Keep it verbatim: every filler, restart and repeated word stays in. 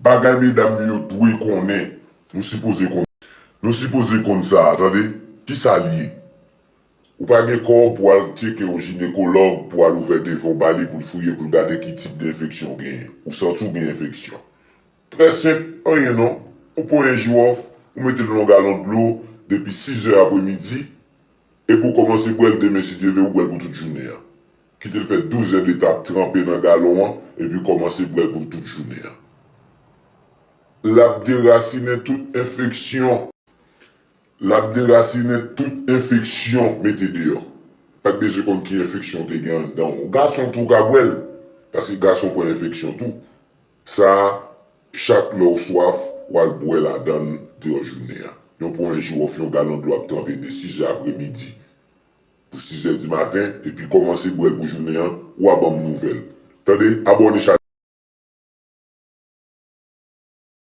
Bagay medam nou yo dwe konnen, nou sipoze konn, nou sipoze konn sa a, tande? Kisa l ye? Ou pa gen kòb pou al tcheke yon jinekològ, pou al ouvè devan w ba li, pou l fouye, pou l gade ki tip de enfeksyon w genyen. Ou santi w gen enfeksyon. Trè senp, anyen non. Ou pran yon jou off, ou mete l nan yon galon dlo depi sizè apremidi, epi w kòmanse bwè l demen si Dye vle, ou bwè l pou tout jounen an. Kite l fè douzè de t ap tranpe nan galon an, epi kòmanse bwè l pou tout jounen an. L ap derasinen tout enfeksyon. L ap derasinen tout enfeksyon, mete deyò. Pa t bezwen konn ki enfeksyon w te gen anndan w. Gason tou ka bwè l, paske gason pran enfeksyon tou. Sa a, chak lè w swaf, w al bwè ladan l deyò jounen an. Yon pran yon jou off, yon galon dlo ap tranpe de sizè apremidi pou sizè di maten, epi kòmanse bwè l pou jounen an, ou a ban m nouvèl. Tande, abòne chanèl.